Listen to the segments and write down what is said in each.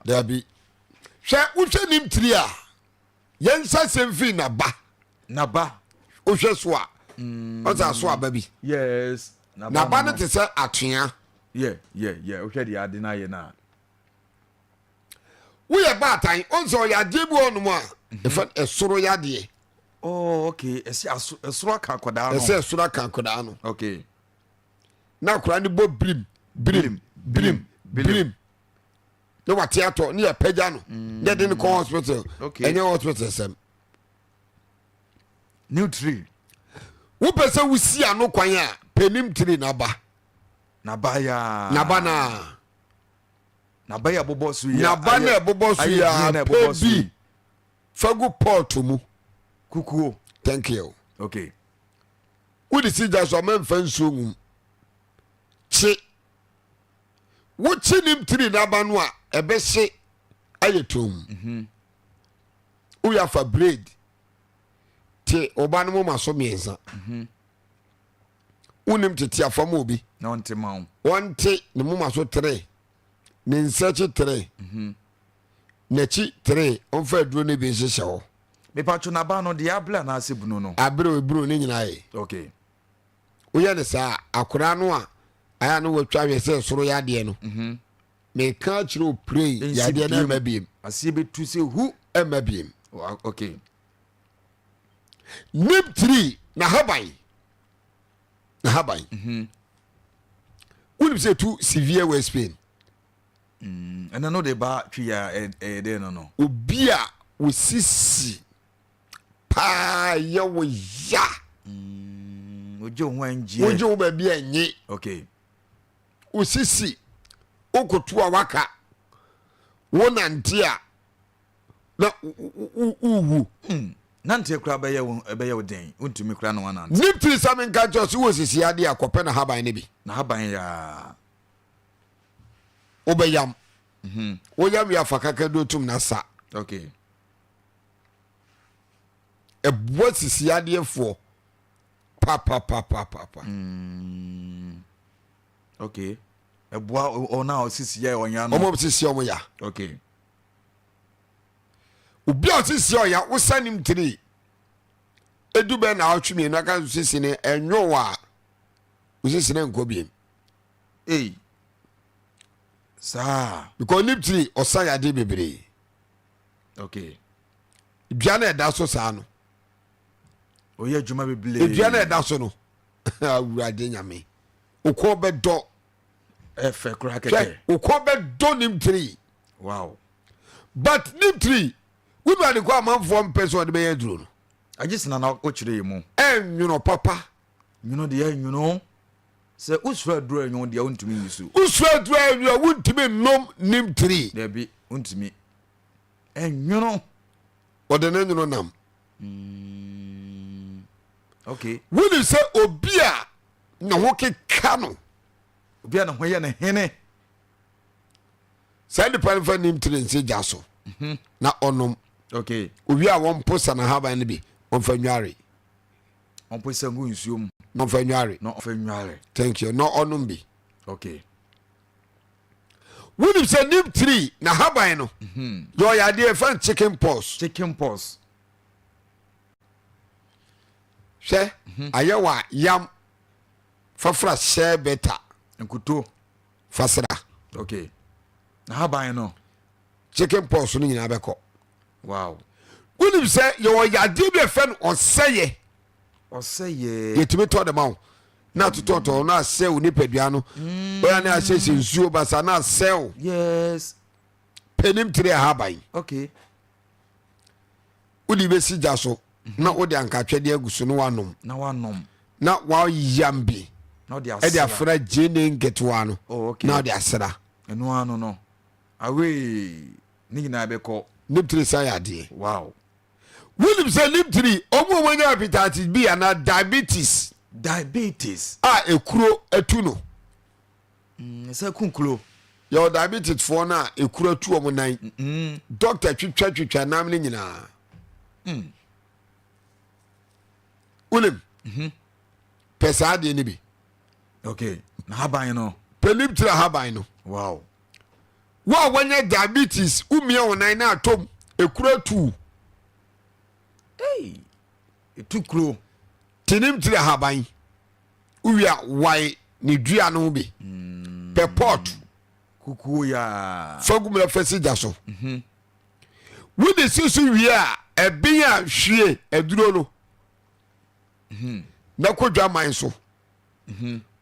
Dabi, hwɛ, wohwɛ nim tiri a, yɛnsa sɛm fii naba. Naba. Wohwɛ so a, ɔsɛ aso aba bi. Yes. Naba no te sɛ atoa. Yeah, wohwɛ deɛ ade no ayɛ no a. Woyɛ baatan, ɔnsɛ ɔyɛ adeɛ bi wɔ nom a ɛfɛ ɛsoro yadeɛ. Oh, okay, ɛsɛ aso ɛsoro aka akwadaa no. Ɛsɛ ɛsoro aka akwadaa no. Na akwadaa no bɔ birim birim birim birim na wate atɔ ne yɛ pagya no ne yɛde no kɔ hospital. Ɛnyɛ hospital sɛm. New tree. Wopɛ sɛ wosi ano kwan a, pɛ neem tree naba. Naba yaa. Naba naa. Naba yɛ bobɔ so yi. Naba na ɛbobɔ so yi a, pɛ bi fagu pot mu. Kukuo. Thank you. Wode si gya so a, mɛmfa nsuo ngum. Kye, wokye neem tree naba no a, ɛbɛhye ayɛ tom. Woyɛ afa blade te ɔba no moma so mmiɛnsa. Wonim tete afa ma obi. Na ɔnte ma wo. Wɔnte ne moma so tere, ne nsa akyi tere, n'akyi tere, ɔmfa aduro no bi nhyehyɛ hɔ. Mepatwo, naba no deɛ abere anaasɛ bunu no? Abere, eburo ne nyinaa yɛ. Woyɛ ne saa, akwadaa no a ayɛ no watwa hwɛ sɛ soro yɛ adeɛ no, meka kyerɛ o, pray. Ɛnsi yadeɛ no biem. ɛma biem. Aseɛ bɛtu sɛ hu. Ɛma biem. Neem tree na haban, na haban, wonim sɛ ɛtu severe waist pain. Ɛno no de ba twi a, ɛyɛ dɛn no? Obi a wosisi paa yɛ wo ya. Wogye wo ho angyeɛ. Wogye wo baabi a nye. Wosisi, wokoto a waka, wo nante a na wowu. Nanteɛ koraa bɛyɛ wo, ɛbɛyɛ wo den, wontumi koraa na wanante. Neem tree sɛ menka kyerɛ sɛ wɔ sisi adeɛ a, kɔpɛ na haban no bi. Na haban yaa. Wobɛyam, woyam wie afa kakaduro tum na sa. Ɛboa sisi adeɛfoɔ papapapapapa. Okay, ɛboa ɔno a ɔsisi yɛ ɔnya no. Ɔmo sisi ɔmo ya. Obi a ɔsisi ɔya, wosa neem tree edu bɛn na ɔtwe mmienu aka so sisi ne ɛnwo a, osisi ne nkɔ biem. Ei, saa. Because neem tree ɔsa yadeɛ bebree. Dua na ɛda so saa no. Ɔyɛ adwuma bebree. Dua na ɛda so no, Awurade Nyame, okɔ bɛdɔ. Ɛfɛ koraa. Hwɛ. Kɛkɛ. Okɔ bɛdɔ neem tree. But neem tree wúni ade kɔ amanfoɔ mpɛ sɛ ɔde bɛyɛ aduro no. Agye sena na wokyerɛ yi mu. Ɛnwono papa. Nwono deɛ, nwono sɛ wosuro aduro a ɛnwono deɛ, wontumi nyi so. Wosuro aduro a ɛnwono, wontumi nnom neem tree. Dabi, wontumi, ɛnwono. Ɔde ne nwono nam. Wonim sɛ obi a ne ho keka no, obi a ne ho yɛ ne hene, saa nipa no fa neem tree nsi gya so na ɔnom. Owie a, wɔmpo sa n'ahaban no bi, ɔmfa nware. Ɔmpo sɛ ngu nsuo mu. Na ɔmfa nware. Na ɔmfa nware. Thank you, na ɔnom bi. Wonim sɛ neem tree n'ahaban no yɛ ɔyɛ adeɛ ɛfa no chicken pox. Chicken pox. Hwɛ, ayɛ wɔ a yam fafra hyɛ bɛta. Nkuto. Fasra. Okay, n'ahaban no. Chicken pox no nyinaa bɛkɔ. Wonim sɛ yɛwɔ yadeɛ bi a ɛfɛ no ɔsɛyɛ. Ɔsɛyɛ. Yɛtumi tɔ de ma wo na atotɔtɔ na asɛ wo nipadua no, ɔyɛ ne ahyɛhyɛ nsuo basa na asɛ wo. Pɛ neem tree ahaban. Wode bɛsi gya so na wode ankatwɛdeɛ agu so na wanom. Na wanom. Na wayam bi. Na ɔde ɛde asra. Afra gyeene nketewa no. Oh, okay. Na wode asra. Ɛno ano no awee ne nyinaa bɛkɔ. Neem tree sa yɛ adeɛ. Wonim sɛ neem tree, ɔmo a wɔnya hepatitis B anaa diabetes, Diabetes. a ekuro atu no. Sɛ kunkuro. Yɛwɔ diabetes foɔ no a ekuro atu ɔmo nan. Doctor twitwa twitwa nam no nyinaa. Wonim, pɛ saa adeɛ no bi. Okay, n'ahaban no. Pɛ neem tree ahaban no. Wo a wanya diabetes, womia wo nan na atom, ekuro atu. Ei, etu kuro. Tinim tiri ahaban, wowie a wae ne dua no bi. Pɛ pot. Kukuo yaa. Fa gu mu na fa si gya so. Wode si so wie a, ɛben a hwie aduro no. Na kɔ dwaman so.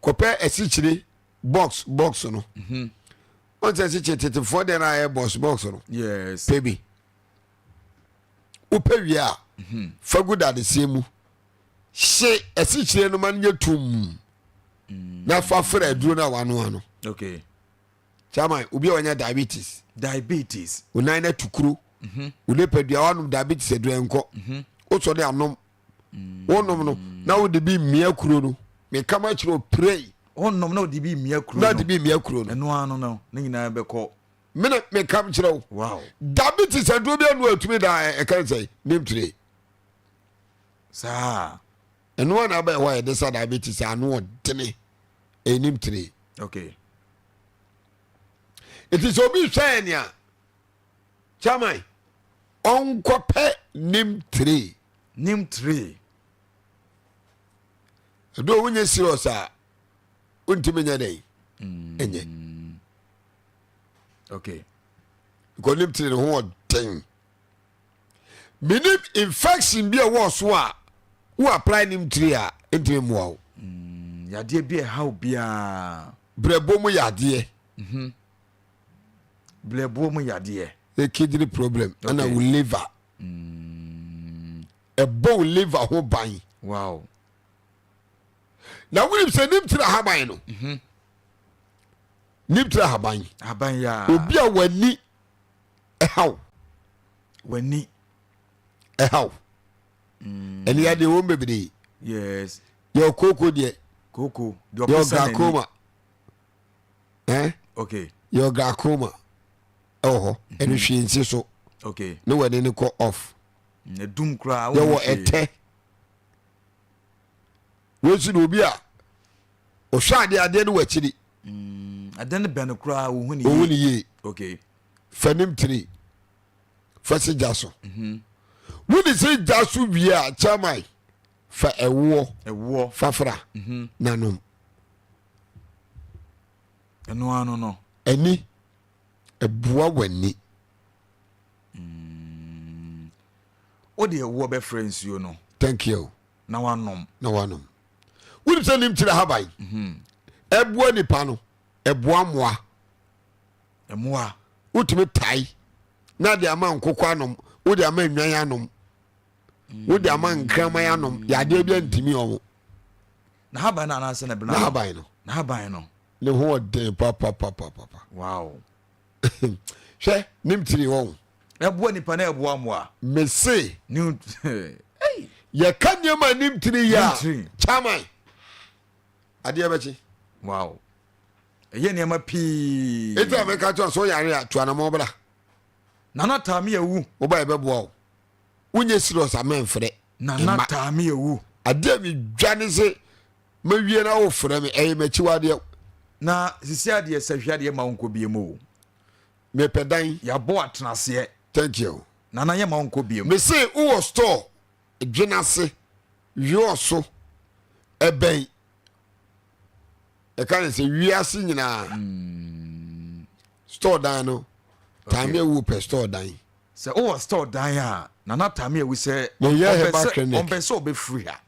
Kɔpɛ asikyire box box no. Wɔn sɛ asikyire tetefoɔ deɛ na ayɛ box box no. Yes. Pɛ bi. Wopɛ wie a, fa gu dadeseɛ mu. Hye asikyire no ma no nyɛ tumm. Na fa fra aduro no a wanoa no. Okay. Chairman, obi a wanya diabetes. Diabetes. Wo nan no atu kuro. Wo nipadua wanom diabetes aduro ɛnkɔ. Wosɔ de anom. Wonom no na wode bi mmea kuro no. Meka ma kyerɛ o pray. Wonom na wode bi mmea kuro no. Na wode bi mmea kuro no. Ɛno ano no ne nyinaa bɛkɔ. Mene meka kyerɛ wo. Wow. Diabetes aduro bi anu atumi da ɛka sɛ nim tire. Saa. Ɛno ana abɛɛ hɔ a yɛde sa diabetes ano ɔdene ɛnim tire. Okay. Nti sɛ obi hwɛ yɛ nea chairman ɔnkɔpɛ nim tire. Nim tire. Ɛdɔ wonyɛ serious a wontumi nyɛ dɛn ɛnyɛ. Okay. Because nim tire ne ho ɔden. Menim infection bi a ɛwɔ so a wo apply nim tire a ntumi mmoa wo. Yadeɛ bi a ɛhaw biara. Brɛbo mu yadeɛ. Brɛboɔ mu yadeɛ. The kidney problem ɛna wo liver. Ɛbɔ wo liver ho ban. Wow. Na wonim sɛ nim tire ahaban no. Nim tire ahaban. Ahaban ya. Obi a w'ani ɛhaw. W'ani. Ɛhaw. Ɛne yadeɛ wɔn bebree. Yes. Yɛ kooko deɛ. Kooko. Yɛ glaucoma. Eh? Okay. Yɛ glaucoma ɛwɔ hɔ. Ɛno hwee nsi so. Okay. Ne w'ani no kɔ off. Ɛdum koraa. Yɛwɔ ɛtɛ. Wei nso de obi a ɔhwɛ adeɛ adeɛ no wɔ akyiri. Adeɛ no bɛn no koraa ohu ne yie. Ohu ne yie. Okay. Fa nim tiri fa si gya so. Wode si gya so wie a chairman fa ɛwoɔ. Ɛwoɔ. Fa fra na nom. Ɛno ano no. Ani ɛboa w'ani. Wode ɛwoɔ bɛfrɛ nsuo no. Thank you. Na wanom. Na wanom. Wonim sɛ nim kyerɛ haban. Ɛboa nipa no ɛboa mmoa. Mmoa. Wotumi tae na de ama nkokɔ anom wode ama nnwan anom wode ama nkraman anom yadeɛ bi antumi ɔmo. Na haban no anaasɛ na bena. Na haban no. Na haban no. Ne ho ɔden papapapapa. Wow. Hwɛ nim tiri wɔn. Ɛboa nipa na ɛboa mmoa. Mese. New. Yɛka nneɛma nim tiri yɛ a. Chairman. Adeɛ bɛkye. Wow. Ɛyɛ nneɛma pii. Eti a meka kyerɛ sɛ ɔyare a tu anamɔ bra. Nana Taame awu. Woba yɛbɛboa wo. Wonyɛ serious a mɛmfrɛ. Nana Taame awu. Adeɛ a medwa ne se mawie na wofrɛ me ɛyɛ m'akyiwadeɛ. Na sisi adeɛ sɛ hwɛ adeɛ ma wo nkɔ biem o. Mepɛ dan. Yɛabɔ atenaseɛ. Thank you. Nana yɛ ma wo nkɔ biem. Mese wowɔ store dwenase wiɔso ɛbɛn ɛka ne sɛ wiase nyinaa store dan no taame awu pɛ store dan. Sɛ wowɔ store dan a nana taame awu sɛ ɔmpɛ sɛ ɔbɛfiri ha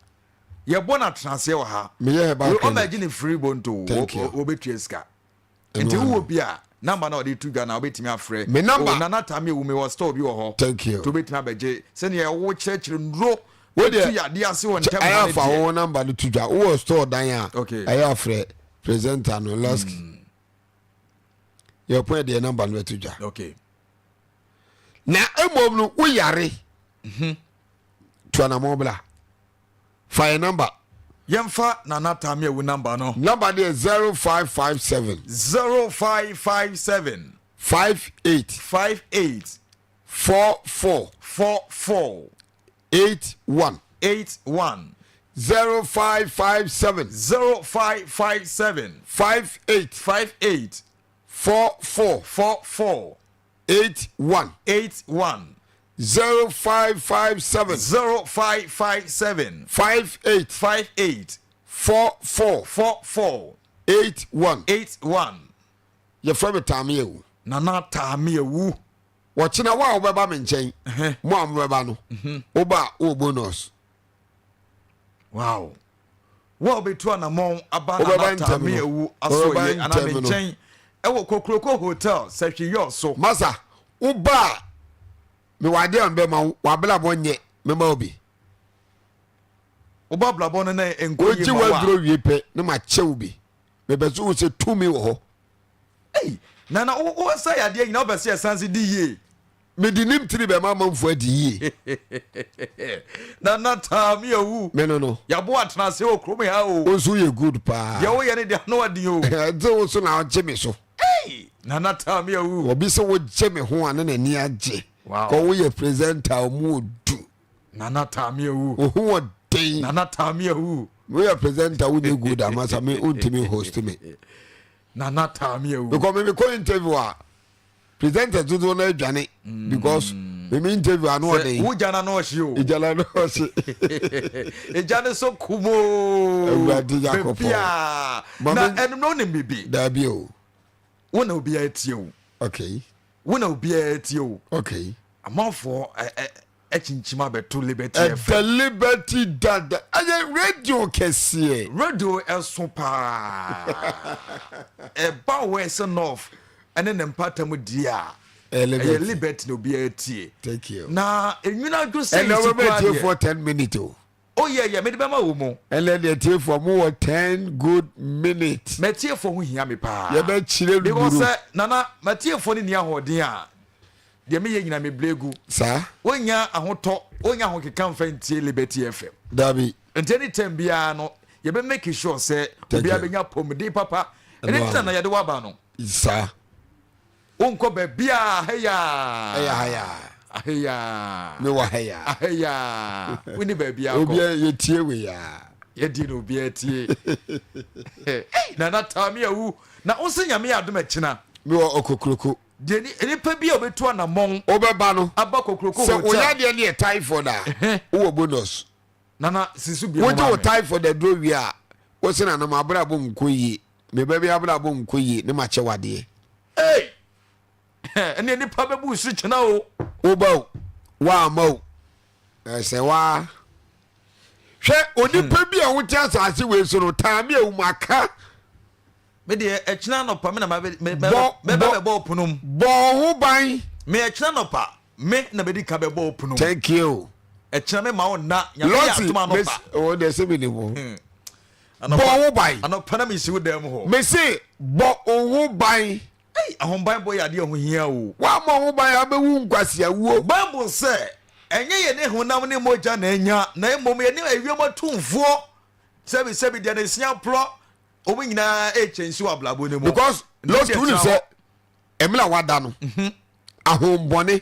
yɛbɔ no atenaseɛ wɔ ha ɔma agye ne firi bonto wɔbɛtua sika nti wowɔ bi a namba na ɔde to dwa na wobɛtumi afrɛ me namba oh, nana taame awu mewɔ store bi wɔ hɔ thank you nti wobɛtumi abɛgye sɛdeɛ wo kyerɛkyerɛ nnuro wotu yadeɛ ase wɔ ntɛm ha ne deɛ wo namba no to dwa wowɔ store dan a ɛyɛ afrɛ presenter no lɔski yɛpɔn deɛ namba no bɛto dwa okay. Na mmom no woyare tu anamɔ bra fa yɛ namba. Yɛmfa Nana Tami Awu namba no. Namba no yɛ 0557. 0557. 58. 58. 44. 44. 81. 81. 0557. 0557. 58. 58. 44. 44. 81. 81. 0557. 0557. 58. 58. 44. 44. 81. 81. Yɛfrɛ me Taame Awu. Nana Taame Awu. Wɔkyena wo a wobɛba me nkyɛn, mo a mobɛba no, woba a wowɔ bonus. Wow. Wo a wobɛtu anammɔn aba Wobɛba Nana ntɛm Taame no. Awu asoɛyɛ Wobɛba anaa me ntɛm no. nkyɛn ɛwɔ Kokroko Hotel Sɛhwi Yɔɔ so. Masa, woba a mewɔ adeɛ a mebɛma wo, w'abrabɔ nyɛ, mɛma wo bi. Woba abrabɔ no na ɛnkɔ yie Wogye ma wo a. w'aduro wie pɛ na makyɛ wo bi. Mepɛ sɛ wohu sɛ tumi wɔ hɔ. Ei, Nana, wo wo sa yadeɛ nyina wopɛ sɛ yɛsan se di yie. Mede nim tiri bɛma amanfoɔ adi yie. Nana taa me awu. Me no no. Yɛabo atena ase wɔ kurom ha o. Wo nso woyɛ good paa. Deɛ woyɛ no deɛ ano aden o. Ɛnte wo so na wogye me so. Ei, Nana taa me awu. Obi sɛ wogye me ho a ne n'ani agye. Wow. Kɔ woyɛ presenter ɔmo odu. Nana taa me awu. Wo ho wɔ den. Nana taa me awu. Woyɛ presenter wonyɛ good amasa me wontumi host me. Nana taa me awu. Because me mekɔ interview a presenters dodoɔ no adwane because me me interview ano ɔden. Wo gya na no ɔhye o. Gya na no ɔhye. Gya no so kumoo. Awurade Nyankopɔn. Bebia. Na ɛno no nim bibi. Daabi o. Wo na obiara tie o. Okay. Wo na obiara tie o. Okay. Amanfoɔ akyinkyim abɛto Liberty FM. Ɛda Liberty dada. Ɛyɛ radio kɛseɛ. Radio ɛso paa. Ɛba West North ɛne ne mpata mu die a. Ɛyɛ Liberty na obiara tie. Thank you. Na enwuna adwo sɛ Ɛnna nsi wɔbɛ koraa deɛ. tiefoɔ 10 minutes o. Oh yeah yeah mede bɛma wo mu. Ɛnna deɛ tiefoɔ mo wɔ 10 good minutes. Matiefoɔ ho hia me paa. Yɛbɛkyerɛ Because nnuro. sɛ Nana matiefoɔ no nni ahoɔden a deɛ meyɛ nyina mebrɛ gu. Saa. Wonnya ahotɔ, wonnya ahokeka mfa ntie Liberty FM. Dabi. Nti anytime biara no yɛbɛ make sure sɛ Thank obiara you. bɛnya apɔmuden papa. Ɛno Ɛno nti na ano. na yɛde waba no. Saa. Wonkɔ baabiara aheyaa. Ɛyɛ aheyaa. Aheyaa. Mewɔ aheyaa. Aheyaa. Wonni baabiara kɔ. Obiara yɛtie wei aa. Yɛdie na obiara tie. Hey, Nana Taame awu. Na wo se Nyame yɛ adom ɛkyena. Mewɔ Okokroko. Deɛ ni nipa bi a obetu anamɔn. Wobɛba no. Aba Kokroko Hotel. Sɛ wo yadeɛ no yɛ typhoid a, wowɔ bonus. Nana si so bi mu Wogye ma wo me. typhoid aduro wie a, wo se Nana m'abrabɔ nkɔ yie, me ba bi abrabɔ nkɔ yie ne makyɛ wo adeɛ. Ei! Ɛneɛ nipa bɛbu wo so kyena o. Woba o, woamma o, ɛsɛ waa. Hwɛ onipa bi a wote asase wei so no, taa me a maka. Me deɛ ɛkyena anɔpa me na Bɔ mɛba bɔ bɛbɔ wo pono mu. bɔ wo ho ban. Me ɛkyena anɔpa me na mɛdi ka bɛbɔ wo pono mu. Thank you. Ɛkyena me ma wo nna nyame yɛ Lɔsi adom anɔpa. mes o deɛ sɛ mi ni mo. Anɔpa Bɔ wo ho ban. anɔpa na mesi wo dan mu hɔ. Me se bɔ wo ho ban. Ei ahoban bɔ yɛ adeɛ ɛho hia o. Woammɔ ho ban a wobɛwu nkwaseawuo. Bible sɛ ɛnyɛ yɛne honam ne mogya na anya na mmom yɛne ewiem atumfoɔ sɛbi sɛbi deɛ ne se aporɔ Wɔn nyinaa ɛrekyɛ nsi wɔ abrabɔ no mu. Because Lot wuli sɛ ɛmira wada no mhm. ahombɔne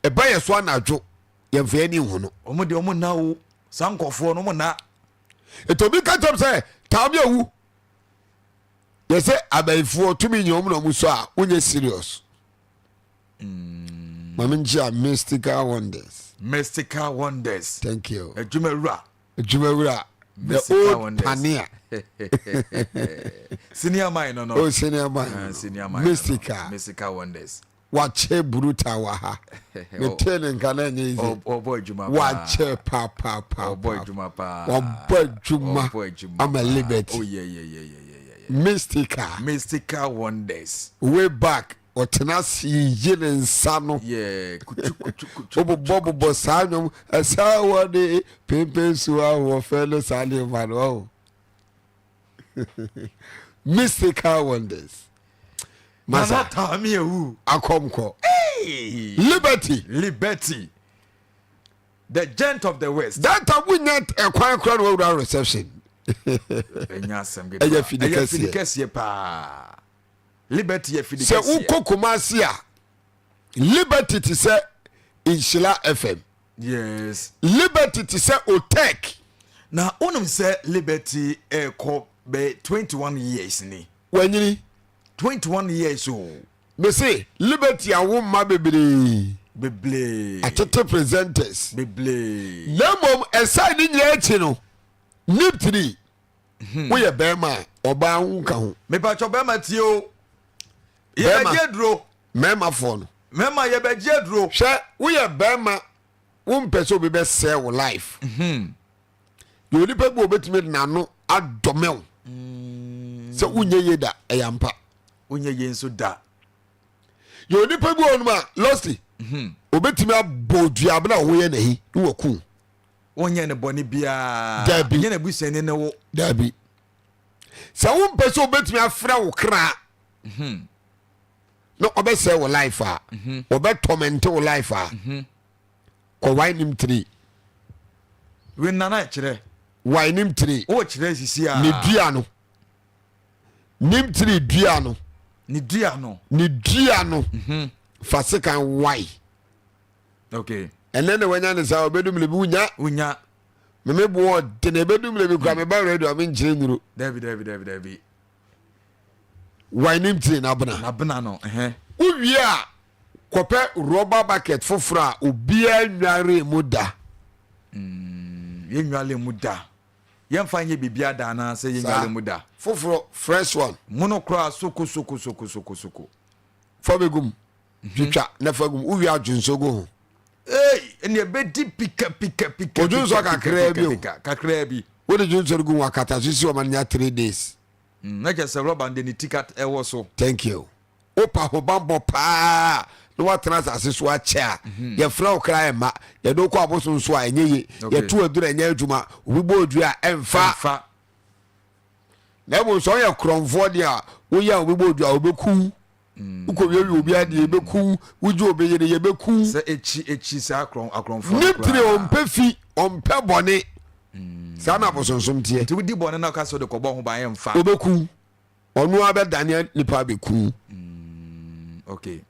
ɛba yɛ so anadwo yɛmfa yɛn ani nhu no. Wɔn deɛ wɔn nna o saa nkɔfoɔ no wɔn nna. Ètò obi ka kyerɛ sɛ taame awu yɛsɛ abayifoɔ tumi nyɛ wɔn na wɔn so a wonyɛ serious. Mm. Maame nkyia mystical wonders. Mystical wonders. Thank you. Adwuma wura. Adwumawura, the old pania. Senior man no no. Oh, senior man. Uh, senior man. Mystical. No, no. Mystical wonders. Wakyɛ brutal wɔ ha. Metee ne nka na ɛnyɛ easy. Ɔbɔ adwuma paa. Wakyɛ pa pa pa. Ɔbɔ adwuma paa. Ɔbɔ adwuma. Ɔbɔ adwuma. Ama liberty. Oh yeah yeah yeah yeah yeah. Mystical. Mystical wonders. Way back. Ɔtena ase yiyi ne nsa no. Wobobɔ bobɔ saa nnwom ɛsɛ wɔ ne pempen so ahoɔfɛ ne saa nneɛma no ɔho. Mystical wonders. Masa. Akɔmkɔ. Liberty. Liberty. The gent of the west. That time wonya ɛkwan kora na wawura reception. Ɛyɛ fidi kɛseɛ. Ɛyɛ fidi kɛseɛ paa. Liberty yɛ fidi Sɛ kɛseɛ. wokɔ Kumasi a, Liberty te sɛ Nhyira FM. Yes. Liberty te sɛ Otec. Na wonim sɛ Liberty ɛrekɔ bɛ 21 years ni. Wanyini. 21 years o. Mese Liberty awo mma bebree. Bebree. Atete presenters. Bebree. Na mmom ɛsan ne nyinaa akyi no, Niptiri, hmm. woyɛ bɛrima a ɔbaa ho nka ho. Mepatwɔ bɛrima tie o. Yɛbɛgye aduro. Mmarima foɔ no. Mmarima yɛbɛgye aduro. Hwɛ woyɛ bɛrima wompɛ sɛ obi bɛsɛe wo life. Hmm. Yɛ onipa bi obetumi de n'ano adɔmɛ wo mm. sɛ wonyɛ yie da ɛyɛ ampa. Wonyɛ yie nso da. Yɛ onipa bi wɔ nom a lɔsi mhm. obetumi abɔ dua abena a wɔyɛ n'ahi ne waku. Wonyɛ ne bɔne biara. Dabi. Nyɛ n'abusuani ne wo. Dabi. Sɛ wompɛ sɛ obetumi afrɛ wo kra mhm. na ɔbɛsɛe wo life a mhm. ɔbɛtɔmɛnte wo life a. Kɔ wine tiri. We nana kyerɛ. Wine tiri. O kyerɛ sisi a. Ne dua no. Nim tiri dua no. Ne dua no. Ne dua no. Mhm. Fa sekan wai. Okay. Ɛnɛ na wanya ne saa obedu mele bi wunya. Wunya. Meme boɔ ɔdene ebedu mele bi kura me ba radio a me nkyerɛ nuru. Dabi dabi dabi dabi. Wine tiri n'abena. N'abena no. Wowie a Kɔpɛ rɔba bucket foforɔ a obiara nnwaree mu da. Mm, yɛnnwale mu da. Yɛmfa nyɛ biribiara da anaasɛ yɛnnwale mu da. Foforɔ, fresh one. Mono koraa soko soko soko soko soko. Fa bɛgu mu. Mhm. Twitwa na fa gu mu. Wowie a dwonsɔ gu ho. Ei, ɛnna ɛbɛdi pika pika pika. Odwonsɔ kakraa bi o. Kakraa bi. Wode dwonsɔ no gu ho akata so si ɔma no nya 3 days. Na kyerɛ sɛ rɔba no de ne ti kat ɛwɔ so. Thank you. Wopɛ ahobammɔ paa na woatena asase so akyɛ a, mhm. yɛfrɛ wo kra ɛmma. Yɛde wo kɔ abosom so a ɛnyɛ ye. Yɛto aduru ɛnyɛ adwuma. Obi bɔ odua a ɛmfa. Na mmom sɛ ɔyɛ korɔmfoɔ deɛ a woyɛ a obi bɔ odua a obɛku. Mm. Wokɔwiawie obi adeɛ yɛbɛku. Wogye obi yere yɛbɛku. Sɛ ekyi ekyi saa akorɔmfoɔ no koraa. Ne tiri ɔmpɛ fi ɔmpɛ bɔne. Mm. Saa na abosonsom teɛ. Nti wodi bɔne na ɔka sɛ wode kɔbɔ ho ban ɛmfa. Obɛku. Ɔno ara bɛdane nipa abɛku. Mm, okay.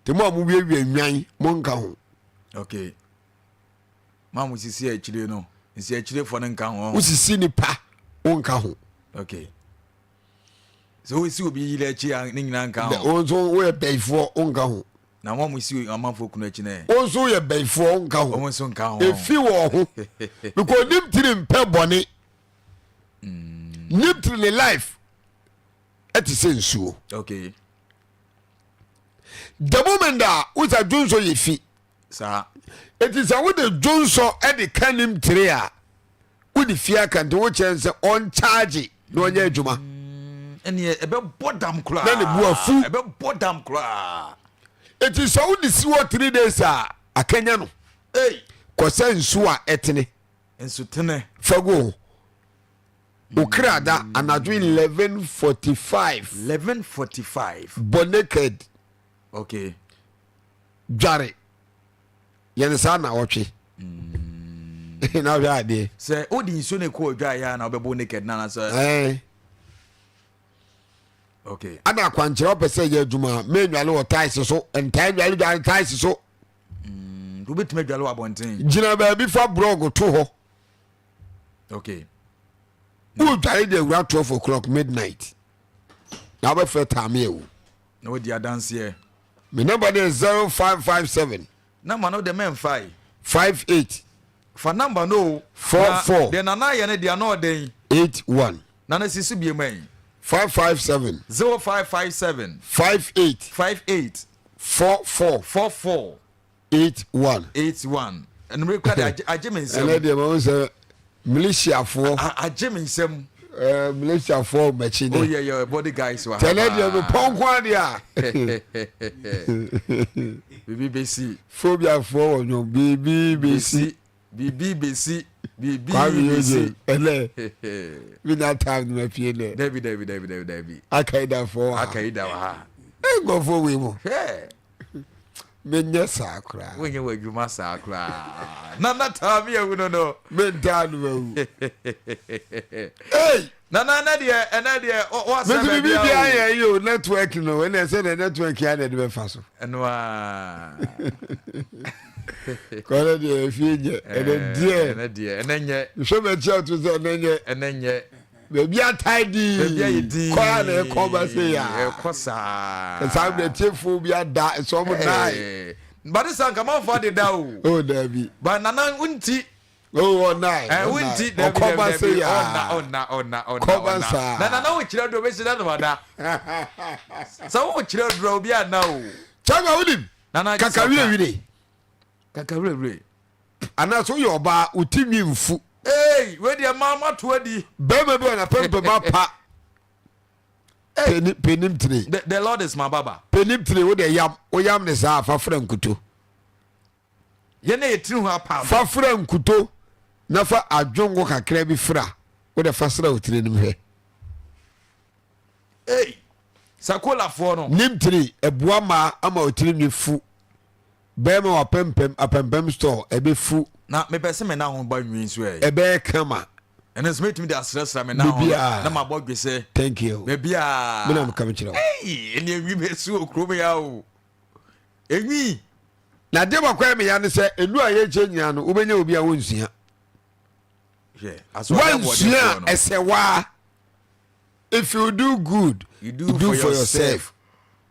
Nti mo a mowiawia nnwan monka ho. Okay. Mo a mosisi akyire no, nsi akyirefoɔ no nka ho. Wosisi nipa wonka ho. Okay. Sɛ wosi obi yere akyi a ne nyinaa nka ho. Wo nso woyɛ bɛyifoɔ wonka ho. Na wɔn a wɔsi amanfoɔ kunu akyi no Wo nso woyɛ bɛyifoɔ wonka ho. Wɔn nso nka ho. Efi wɔ ho. Because nim tiri mpɛ bɔne. Mm. Nim tiri ne life ɛte sɛ nsuo. Okay. The moment a wosa dwonsɔ yɛ fi. Saa. Eti sɛ wode dwonsɔ ɛde ka nim tiri a wode fi aka nti wokyerɛ sɛ ɔnkyagye na ɔnyɛ adwuma. Mm, ɛneɛ ɛbɛbɔ dam koraa. Na ne bu afu. Ɛbɛbɔ dam koraa. Eti sɛ wode si hɔ 3 days a akanya no. Ei. Kɔsɛ nsuo a ɛtene. Nsutene. Fa gu ho. Okra da anadwo 11:45. 11:45. Bɔ naked. Okay. Dware. Yɛn saa na ɔtwe. Mm. Na hwɛ adeɛ. Sɛ wode nsuo no kɔ odwa yɛ a na wobɛbɔ naked na anasɛ. Ɛɛ. Okay. Ana akwankyerɛ wopɛ sɛ yɛ adwuma a mɛnwale wɔ tiles so ntaa nwale dware tiles so. Mm, wobɛtumi adwale wɔ abɔnten. Gyina baabi fa brɔg to hɔ. Okay. Wodware de awura 12 o'clock midnight. Na wobɛfrɛ taame awu. Na wadi adanseɛ. Me number no yɛ 0557. Number no de mɛmfa yi. 58. Fa number no o. 44. Deɛ nana ayɛ no deɛ ano ɔden. 81. Nana si so bie ma yi. 557. 0557. 58. 58. 44. 44. 81. 81. Ɛnumere kura de agye me nsam. Ɛnɛ deɛ ma wo sɛ militiafoɔ. Agye me nsam. Ɛɛ militiafoɔ mɛkyi dɛ. Oh yeah yeah body guys wa. Tɛnɛ deɛ mi pɔnkɔ adeɛ a. Bibi besi. Phobiafoɔ wɔ nwom bibi besi. Bibi besi. Bibi Kwame besi. Ɛnɛ mi na time ma pie dɛ. Dabi dabi dabi dabi dabi. Akaidafoɔ wɔ ha. Akaida wɔ ha. Nkɔfoɔ wei mu. Hwɛ. Menyɛ saa koraa. Wonyɛ w'adwuma saa koraa. Nana Taame awu no no. Mentaa no awu. Hey! Nana ɛnɛ deɛ ɛnɛ deɛ wasɛ Mesi baabi bibi a bi o. ayɛ yi o network no ɛna ɛsɛ dɛ network yɛ na ɛde bɛfa so. Ɛno a. Kɔnɛ deɛ efie nyɛ ɛnɛ deɛ. Ɛnɛ deɛ ɛnɛ nyɛ. Nhwɛ bɛ kyɛ to sɛ ɛnɛ nyɛ. Ɛnɛ nyɛ. Baabi atae dii. Baabi ayɛ dii. Kɔ a na ɛkɔ ba se ya. Ɛkɔ saa. Saa bɛ tiefo bi ada ɛsɛ ɔmo nae. Bade sa nka manfo ade da o. Oh dabi. Ba nana nti. Oh ɔnae. Ɛ wo nti dabi dabi dabi ɔna ɔna ɔna ɔna ɔna. Na nana wo kyerɛ duro bɛsi na wada. Sɛ wo kyerɛ duro obi ana o. Kyɛnba wonim. Nana kaka wirewire. Kaka wirewire. Anaasɛ woyɛ ɔbaa wo ti nwi nfu. Ee wei deɛ maa ma to adi. Bɛrima bi wɔ na pɛmpɛm apa. Penim tire. The Lord is my barber. Penim tire wo deɛ yam wo yam ne saa fa fura nkuto. Yɛn a yɛtiri ho apam. Fa fura nkuto na fa adwongo kakra bi fura wo deɛ fa sra wo tiri no mu hwɛ. Ei, sakolafoɔ no. Nim tiri ɛboa mmaa ama wo tiri nwi fu. Bɛrima wapɛmpɛm apɛmpɛm store ɛbɛ fu. Na mepɛ sɛ me nan ho ba nwi nso ɛ. Ɛbɛyɛ kama. Ɛno nso mɛtumi de asrasra me nan ho na mabɔ dwesɛ. Thank you. Baabiaa. Me na meka mekyerɛ wo. Ei, ɛne enwi bɛsu wɔ kurom ya o. Enwi. Na adeɛ baako a ɛyɛ me ya ne sɛ enu a yɛkyɛ nyinaa no wobɛnya obi a wonsua. Wansua a ɛsɛ waa. If you do good, you do, you do for, for yourself.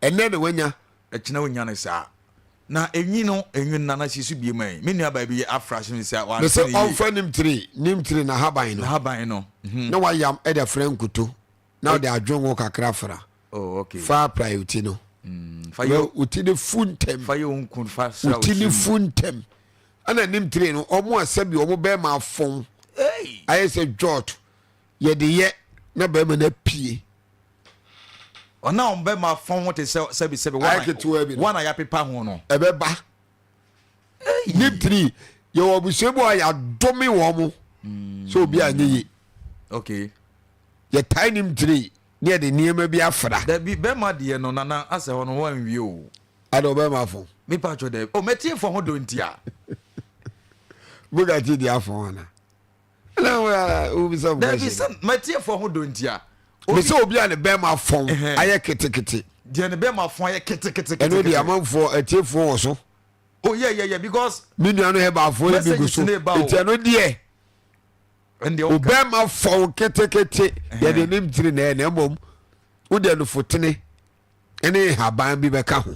Ɛnɛ na wanya. Ɛkyena wonya no saa. Na enwi no enwi no nana si so bie ma yi. Me nua baa bi afra so sɛ wa. Mese ɔmfa nim tiri nim tiri na haban no. Na haban no. Na wayam ɛde afra nkuto. Na ɔde adwongo kakra fra. Oh, okay. Fa apply wo ti no. Fa yɛ wo ti no fu ntɛm. Fa yɛ wo nku fa sra wo ti no fu ntɛm. Ɛna nim tiri no ɔmo a sɛbi ɔmo bɛrima afɔn. Ayɛ sɛ jɔt yɛde yɛ na bɛrima no apue. Ɔna ɔmo bɛrima afɔn ho te sɛ sɛbi sɛbi wɔn a ketewa bi no wɔn a yɛapepa ho no. Ɛbɛba. Nim tiri yɛwɔ abusua bi a yɛadome wɔn mo sɛ obi anyɛ yie. Okay. Yɛtae nim tiri ne yɛde nneɛma bi afra. Dabi bɛrima deɛ no nana asɛ hɔ no wɔnwie o. Ada ɔbɛrima afɔn. Mepa atwɔ dɛ o mɛtie fɔ ho do ntia. Bugatti deɛ afɔn ana. Ɛna wobisa Dabi sɛ mɛtie fɔ ho do ntia. Mesɛ obi a ne bɛrima afɔn ayɛ ketekete. Deɛ ne bɛrima afɔn ayɛ ketekete. Ɛno deɛ amanfoɔ atiefoɔ wɔ so. Oh yeah yeah yeah because. Me nua no hɛbaafoɔ no bi gu so nti ɛno deɛ. Obɛma fɔw ketekete yɛde ne ntiri na ɛna mmom wode anufotene ne nhaban bi bɛka ho.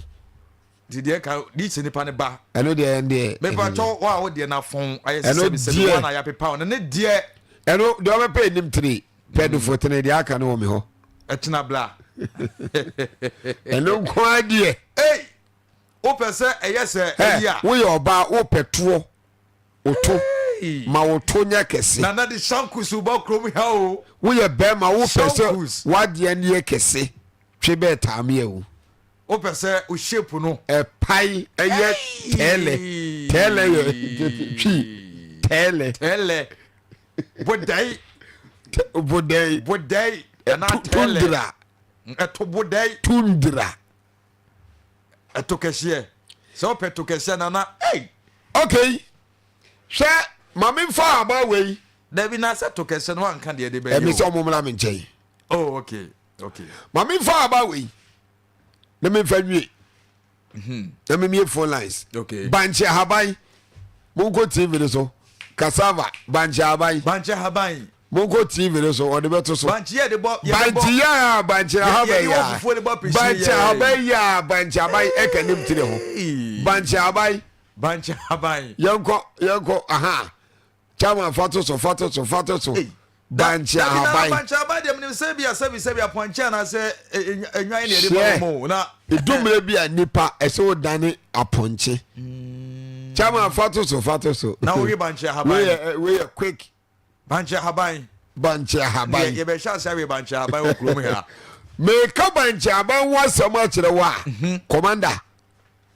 Nti deɛ ka de kyɛ nipa ne ba. Ɛno deɛ ɛn deɛ. Mepatɔ wo a wo deɛ na fɔn ayɛ sɛ sɛbi sɛbi wɔn a yɛapepa wɔn ne deɛ. Ɛno deɛ ɔbɛpɛ anim tiri pɛ nufotene deɛ aka no wɔ me hɔ. Ɛkyena bla. Ɛno nko ara deɛ. Ei wopɛ sɛ ɛyɛ sɛ ɛyi a. Woyɛ ɔbaa wopɛ toɔ. Woto ma wo to nyɛ kɛse. Nana de shankus ba kurom ha o. Woyɛ bɛrima wopɛ sɛ wadeɛ no yɛ kɛse twe bɛɛ taame awu. Wopɛ sɛ wo shape no. Ɛpae ɛyɛ tɛɛlɛ tɛɛlɛ yɛ twi tɛɛlɛ. Tɛɛlɛ bodɛi. Bodɛi. Bodɛi anaa tɛɛlɛ. Tundra. Ɛto bodɛi. Tundra. Ɛto kɛseɛ. Sɛ wopɛ to kɛseɛ nana ei. Okay hwɛ ma me nfa aba wei. Dabi na sɛ to kɛseɛ no wanka deɛ de bɛyɛ o. Ɛmi sɛ ɔmo mmra me nkyɛn. Oh okay okay. Ma me nfa aba wei na me nfa nwie. Na me mie phone lines. Okay. Bankye ahaban monkɔ TV no so cassava bankye ahaban. Bankye ahaban. Monkɔ TV no so ɔde bɛto so. Bankye yɛ de bɔ. Bankye yɛ a bankye ahaban yɛ a. Bankye ahaban yɛ a bankye ahaban ɛka nim tiri ho. Bankye ahaban. Bankye ahaban. Yɛnkɔ yɛnkɔ aha. Chairman fa to so fa to so fa to so. Bankye ahaban. Bankye ahaban deɛ menim sɛ bi a sɛbi sɛbi apɔnkye anaasɛ enwan na yɛde bɔ wɔn o na. Edu mmerɛ bi a nipa ɛsɛ wodane apɔnkye. Chairman fa to so fa to so. Na wowe bankye ahaban. Wei yɛ quick. Bankye ahaban. Bankye ahaban. Yɛ yɛbɛhyɛ ase awe bankye ahaban wɔ kurom ha. Meka bankye ahaban ho asɛm akyerɛ wo a, commander,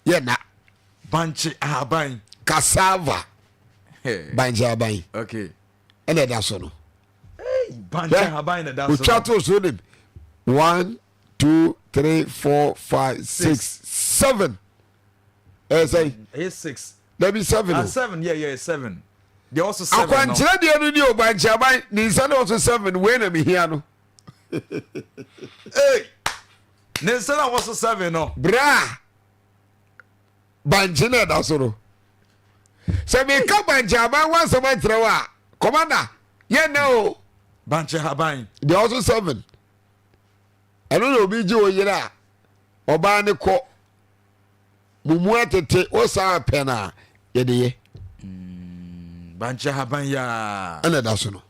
yɛ na. Bankye ahaban. Cassava. Bankye ahaban. Okay. Ɛna ɛda so no. Bankye ahaban na ɛda so no. Otwa to so nim. 1 2 3 4 5 6 7. Ɛyɛ sɛn? Ɛyɛ 6. Dabi 7 o. 7 yeah yeah 7. Deɛ ɔso 7 no. Akwankyerɛ deɛ no ni o bankye ne nsa na ɔso 7 wei na mehia no. Hey! Ne nsa na wɔso 7 no. Bra! Bankye na ɛda so no. Sɛ meka bankye aban ho asɛm akyerɛ wo a, kɔmanda, yɛ nna o. Bankye haban. Deɛ ɔso 7. Ɛno na obi gye wo yere a ɔbaa ne kɔ mumu atete wo saa pɛ no a yɛde yɛ. Bankye haban yaa. Ɛna ɛda so no.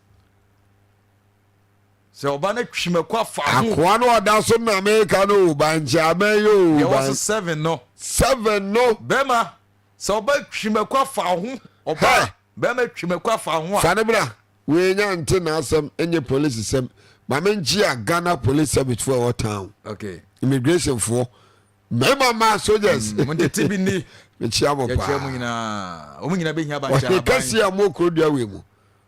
Sɛ ɔba no twi mako afa ho. Akoa no ɔda so na meka no o bankye aban yi o. Deɛ ɔwɔ so 7 no. 7 no. Bɛrima sɛ ɔba twi mako afa ho. Ɔba bɛrima twi mako afa ho a. Fa ne bra. Wei nya nte n'asɛm nye police sɛm. Ma me nkyia Ghana police service foɔ ɛwɔ town. Okay. Immigration foɔ. Mmarima mmaa soldiers. Mo ntete bi ni. Mekyia mo paa. Yɛkyia mo nyinaa. Wɔn nyinaa bɛhia bankye Ɔhene ahaban. kɛseɛ a mo kuro dua wei mu.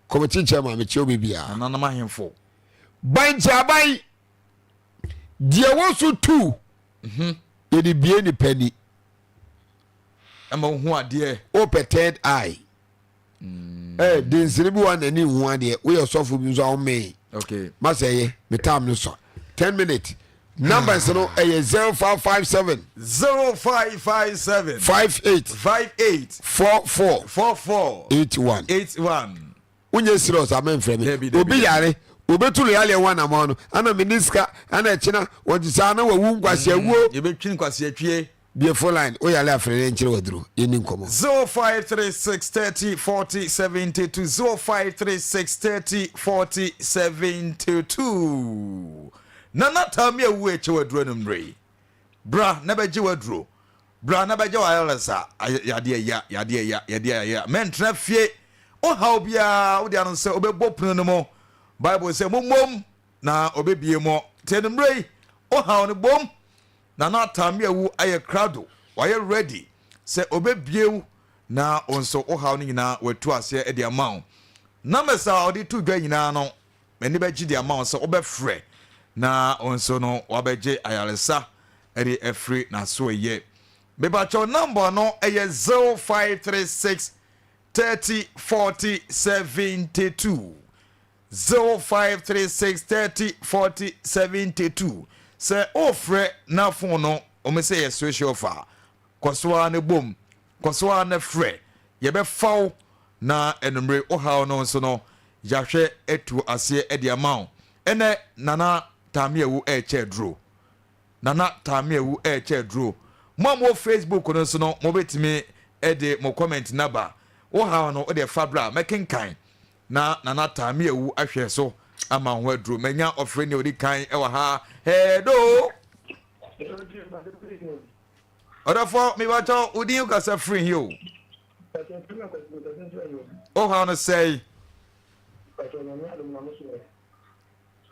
Committee chairman mekyia obi biara. Nananom ahemfo. Bankye aban. Deɛ wɔ so tu. Yɛde bie nipa ni. Ɛma wohu adeɛ. Wopɛ third eye. Eh, densini bi wa n'ani nhu adeɛ. Woyɛ sɔfo bi nso a womee. Okay. Masa ɛyɛ, me time no sɔ. 10 minutes. Numbers no ɛyɛ 0557. 0557. 58. 58. 44. 44. 81. 81. Wonyɛ serious a mɛmfrɛ me. Obi yare, obetu no yareɛ ho anamɔn no, ana menni sika, ana ɛkyena, wɔnte saa na wawu nkwaseawuo. Yɛbɛtwi nkwaseatwie. Bue phone line, wo yare a frɛ na yɛnkyerɛ wo aduro, yɛnni nkɔmmɔ. 0536 30 40 72 0536 30 40 72 Nana Taami awu ɛkyɛ w'aduro anummerɛ yi. Bra na bɛgye w'aduro. Bra na bɛgye w'ayaresa. Yadeɛ ya, yadeɛ ya, yadeɛ ya. Mɛntena fie. Wo haw biara wode ano sɛ wobɛbɔ pono no mu. Bible sɛ mommom na ɔbɛbie mo. Nti anummerɛ yi, wo haw no bom. Nana Tameawu ayɛ krado, wayɛ ready sɛ ɔbɛbue wo na wo nso wo haw no nyinaa watu aseɛ de ama wo. Numbers a ɔde to dwa nyinaa no, m'ani bɛgye de ama wo sɛ wobɛfrɛ na wo nso no wabɛgye ayaresa de afiri n'asoɛyɛ. Mepakyɛw number no yɛ 0536 30 40 72. 0536 30 40 72 Sɛ worefrɛ na fon no wɔn sɛ yɛ switch off a, kɔ so ara na bom, kɔ so ara na frɛ. Yɛbɛfa wo na anwummere wo haw no nso no yɛahwɛ atu aseɛ de ama wo. Ɛnɛ Nana Tameawu rekyɛ aduro. Nana Tameawu rekyɛ aduro. Mo a mowɔ Facebook no nso no mobɛtumi de mo comment no aba. Wo haw no wode fa bra mɛkenkan Na Nana Taame awu ahwɛ so ama ho aduro. Manya ɔfrɛ nea ɔdi kan wɔ ha. Hello. Ɔdɔfoɔ mebatɔ wo din kasa firi he o. Wo haw no sɛe.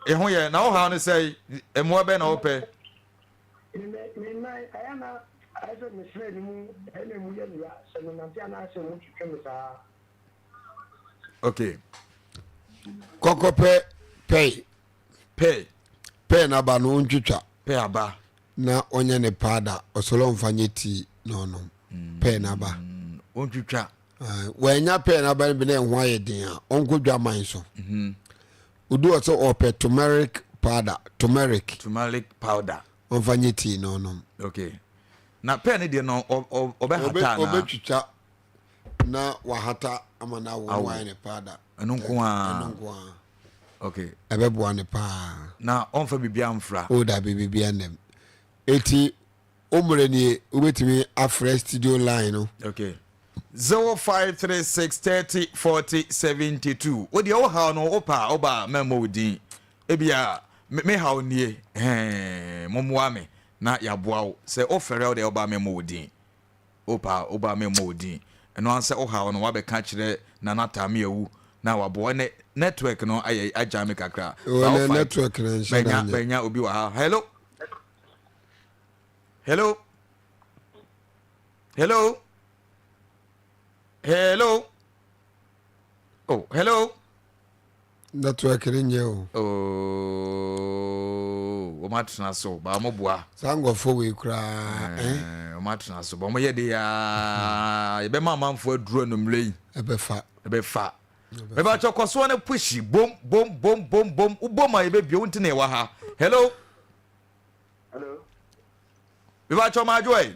Ɛho yɛ na wo haw no sɛe. Mmoa bɛn na wopɛ? Me nan ayɛ na ayɛ sɛ mesrɛ ne mu ɛna emu yɛ me ya sɛ menante anaasɛ mu twetwe me saa. okay kɔkɔpɛ pɛi pɛi pɛi n'aba no ɔntwitwa pɛi aba na ɔnyɛ ne paada ɔsɔlɔ ɔnfa nyɛ tii na ɔnom mm, pɛi n'aba ɔntwitwa wɔanya pɛi n'aba no bi na ɛho ayɛ den a ɔnkɔ dwa man so mhm. odu ɔsɛ ɔpɛ turmeric powder turmeric turmeric powder ɔnfa nyɛ tii na ɔnom okay na pɛi ne deɛ no ɔbɛhata anaa ɔbɛtwitwa na wahata ama no awo na wayɛ ne paada ɛno nko ara ɛno nko ara okay ɛbɛboa ne paa na ɔmfa biribiara mfra o dabi biribiara nnam eti o mmerɛ nie wobɛtumi afrɛ studio line no okay 0536 30 40 72 wo deɛ wo haw no wo pa wo ba mɛmmɔ wo din ebia me haw nie hɛn mommoa me na yɛaboa wo sɛ wofɛrɛ wo deɛ wo ba mɛmmɔ wo din Opa wo ba memmɔ wo din. Ɛno ara sɛ wohaw no woabɛka akyerɛ Nana Taame awu na waboa ɛnɛ network no ayɛ agyan me kakra. Oh, Ba wo ɛnɛ fight. network no nhyɛ da Bɛnya nyɛ. bɛnya obi wɔ ha. Hello. Hello. Hello. Hello. Oh, hello. Network no nyɛ o. Oh, wɔn atena so ba wɔn boa. Saa nkurɔfoɔ wei koraa eh. eh. Wɔn atena so ba wɔn yɛ de yaa yɛbɛma amanfoɔ aduru anummerɛ yi. Ɛbɛfa. Ɛbɛfa. Mɛbɛkyɛ kɔsoɔ no pushi bom bom bom bom bom wobom a yɛbɛbie wo nti na yɛwɔ ha. Hello. Hello. Mɛbɛkyɛ ɔmo adwo ɛ.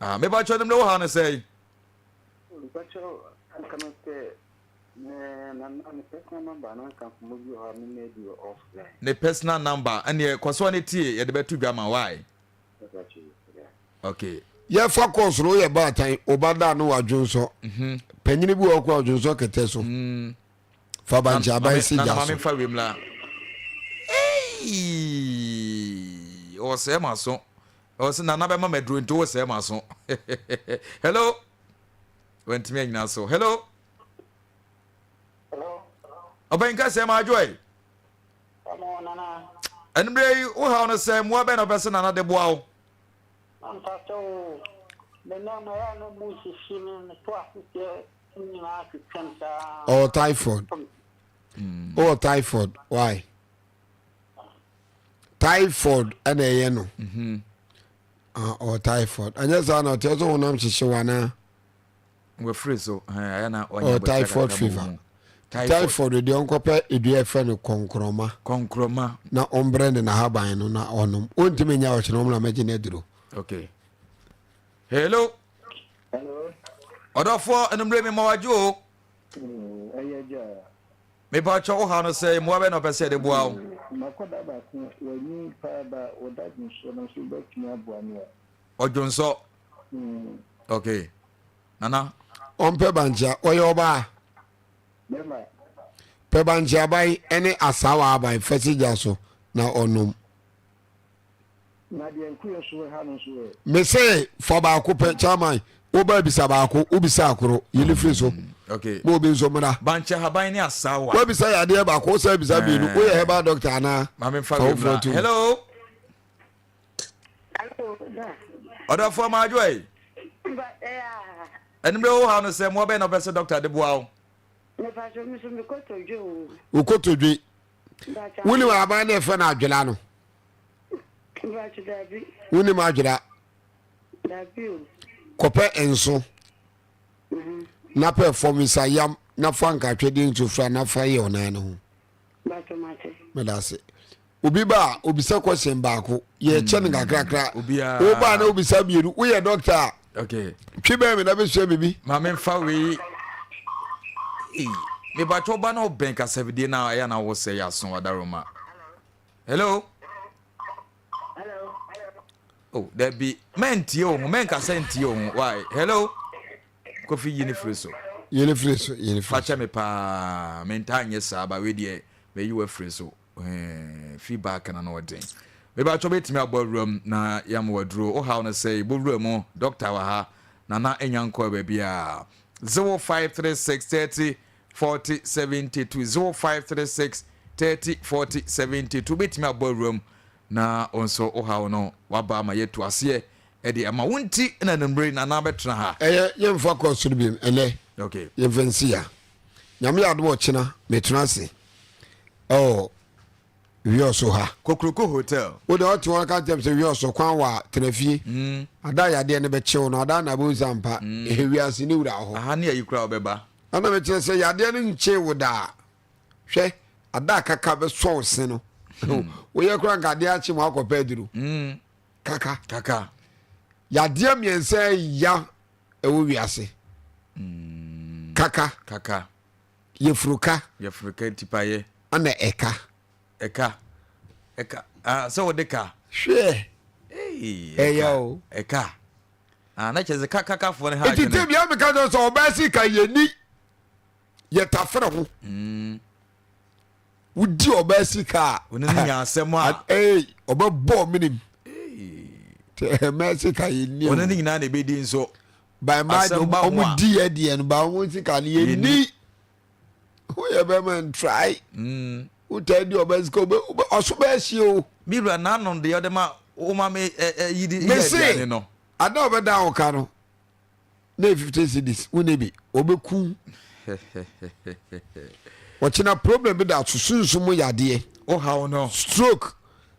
Ah, mɛbɛkyɛ anummerɛ wɔ ha no sɛe. Mɛbɛkyɛ anka no sɛ. Nana ne personal number na nka nkɔmmɔ bi wɔ hɔ a me ne adi wɔ offline. Ne personal number ɛneɛ kɔsoɔ ne tie yɛde bɛto dwa ma why. Okay. Yɛfa course no woyɛ baatan wo ba da no wadwonsɔ mhm. panyini bi wɔ hɔ koraa ɔdwonsɔ kɛtɛ so mm. fa bankye aban si gya so. Nana maame wiem la. Ɔsɛɛ ma so. Ɔsɛ nana bɛma maduro nti wosɛɛ ma so. Hello. Wantumi anyina so. Hello. Ɔbɛn kɛsɛ ma adwo ɛ. Ɛnumere yi wo haw no sɛ mmoa bɛn na ɔpɛ sɛ nana de boa wo. Ɔwɔ typhoid. Ɔwɔ typhoid why? Typhoid ɛna ɛyɛ no. Mhm. Ah, ɔwɔ typhoid. Ɛnyɛ saa na ɔte ɔsɛ honam hyehye wa naa. Wafiri so ɛyɛ na ɔnya abotire typhoid fever. Typhoid deɛ ɔnkɔpɛ edua ɛfɛ no kɔnkrɔma. Kɔnkrɔma. Na ɔmbrɛ ne n'ahaban no na ɔnom. Ɔntumi nya ɔkyena ɔmo na mɛgye no aduro. Okay. Hello. Hello. Ɔdɔfoɔ enumere mi ma wadwo o. Mm, ɛyɛ gya. Mepa kyɛ wo ha no sɛ mmoa bɛ na ɔpɛ sɛ ɛde boa wo. Makɔda baako w'ani paa ba wɔda dwonsɔ no nso wobɛtumi aboa me a. Ɔdwonsɔ. Ok nana. Ɔmpɛ bankye a ɔyɛ ɔbaa. Bɛma. Pɛ bankye aban ne asaawa aban fɛsi gya so na ɔnom. Na deɛ nkoyɛ nso ha no nso ɛ. Mese fa baako pɛ chairman wo ba bisa baako wo bisa akoro yili firi so. Mm, okay. Ma obi nso mmra. Bankye ahaban ne asaawa. Wabisa yadeɛ baako wo sɛ bisa mmienu woyɛ herbal doctor anaa. Maame nfa wei mmra. Hello. Ɔdɔfoɔ ma adwo yi. Ɛnumere wo ha no sɛ mmoa bɛyɛ na ɔpɛ sɛ dɔkta de boa wo. Wo kotodwe. Wonim aban na ɛfɛ no adwela no. Wonim adwela. Kɔpɛ nso. Mhm. Na pɛ fam nsa yam na fa nkatwɛdeɛ nsu fra na fa yɛ ɔnan no ho. Meda ase. Obi ba a obisa question baako yɛkyɛ no nkakrakra. Obiara. Wo ba na obisa mmienu woyɛ doctor a. Okay. Twi bɛn mi na bɛsua biribi. Maame nfa wei. Mebatwa ɔba na ɔbɛn kasafidie na ɛyɛ na wosɛ yɛ aso adaroma. Hello. Hello. Oh, dabi. Mɛntie wo ho, mɛnkasa ntie wo ho. Why? Hello. Kofi yi ne firi so. Yi ne firi so, yi ne firi so. Fakyɛ me paa, mentaa nyɛ saa ba wei deɛ mayi wo afiri so. Eh, feedback na na ɔden. Mebatwɔ bɛtumi abɔ awuram na yɛama waduro. Wo haw no sɛ bɔ wura mu, doctor wɔ ha. Nana nya nkɔɔ baabiara. 0536 30 40 72 0536 30 40 72 bɛtumi abɔ awuram na wo nso wo haw no waba ama yɛatu aseɛ ɛde ama wo nti na anumere nana bɛtena ha. Ɛyɛ yɛmfa kɔ soro biom ɛnɛ okay. yɛmfa nsi ya nyame yɛ adom ɔkyena metena ase ɛwɔ wiɔso ha Kokroko hotel wode ɔte wɔn ka kyɛm sɛ wiɔso kwan wɔ a tena fie mm. ada yadeɛ no bɛkyew no ada na bɛhu sɛ ampa mm. ɛhɛ wiase ne wura hɔ aha ne ayi koraa wɔbɛba ɛna mekyerɛ sɛ yadeɛ no nkyee wo daa hwɛ ada a kaka bɛsɔ wo se no hmm. woyɛ koraa nka adeɛ akye mu akɔpɛ aduro mm. kaka kaka yadeɛ mmiɛnsa ya ɛwɔ wiase mm. kaka kaka yɛfuruka yɛfuruka ntipayɛ ɛna ɛka ɛka ɛka ah, sɛ wɔde ka hwɛ ɛyɛ o ɛka ah, na kyerɛ sɛ kakakafoɔ no ha ɛti tɛ bia meka kyerɛ sɛ ɔbaa si ka yɛni yɛtafere ho mm. wodi ɔbaa sika a ɔne no nya asɛm a ee ɔbɛbɔ menim mmaa sika yɛ ni ɔne ne nyinaa na ɛbɛdi nso by mmaa de ɔmo di yɛ deɛ no ba ɔmo sika no yɛ ni woyɛ bɛma ntrae mm. wotaa di ɔbaa sika ɔso bɛɛhye o mi wura n'ano deɛ ɔde ma woma me yi di yɛ aduane no ada ɔbɛda wo ka no na yɛ 50 cedis wo ne bi ɔbɛku ɔkyena problem bi da so sunsum mu yadeɛ wohaw no stroke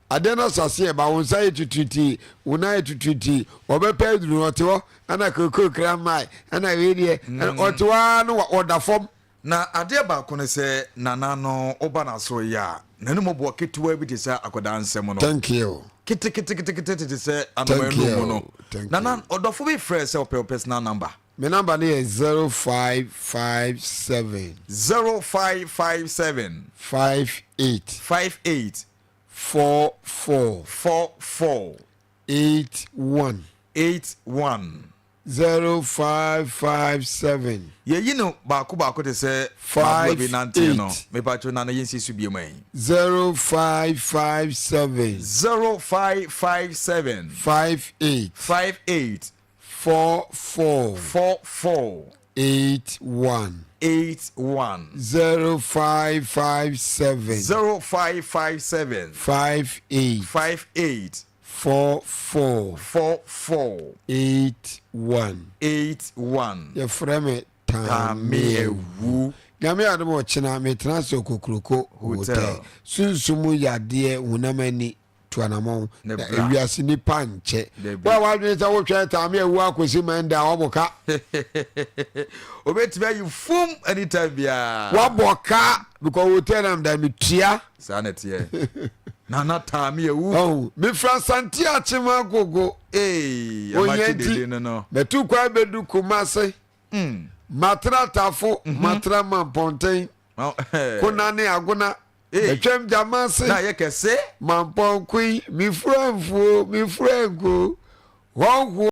adeɛ no asase ɛba wo nsa yɛ tututi wo nan yɛ tututi ɔbɛpɛ aduru no ɔte hɔ ɛna kookoo kra mmae ɛna wei deɛ mm. ɔte hɔ ara no ɔda fam Na adeɛ baako ne sɛ Nana no woba n'aso yɛ a n'anum boɔ ketewa bi te sɛ akwadaa nsam no. Thank you. Keteketekete te sɛ anoma Thank anum no. you. Thank Nana you. ɔdɔfo bi frɛɛ sɛ ɔpɛ wo personal number. Me number no yɛ 0557. 0557. 58. 58. 44. 44. 81. 81. 0557. Yɛyi no baako baako te sɛ 5 maboa bi nante no. 8. Mepatwo na no yɛnsi so bio ma yi. 0557. 0557. 58. 58. 44. 44. 81. 81. 0557. 0557. 58. 58. 44. 44. 81. 81. Yɛfrɛ me Tame Tameawu. Nyame adom ɔkyena metena ase Okokroko Hotel. Hotel. Sunsum yadeɛ honam ani tu anamɔn Ne na bra. ewiase nipa nkyɛ. Dabi. Wo a w'adwene sɛ wotwɛn Tameawu akɔsi Manda a wabɔ ka. Obetumi ayi fum anytime biara. Wabɔ ka because hotel na meda metua. Saa na ɛteɛ. Nana Tameawu. Ɔho mefiri Asante Akyem Agogo. Ee, Ohia amakye nti dede no no. matu kwan bɛdu Kumase. Matra Tafo, matra Mampɔnten, Kona ne Agona. Matwam Gyamase. Na yɛ kɛse. Mampɔnkoe, mefura mfuo, mefura nkuo, hɔnhoɔ.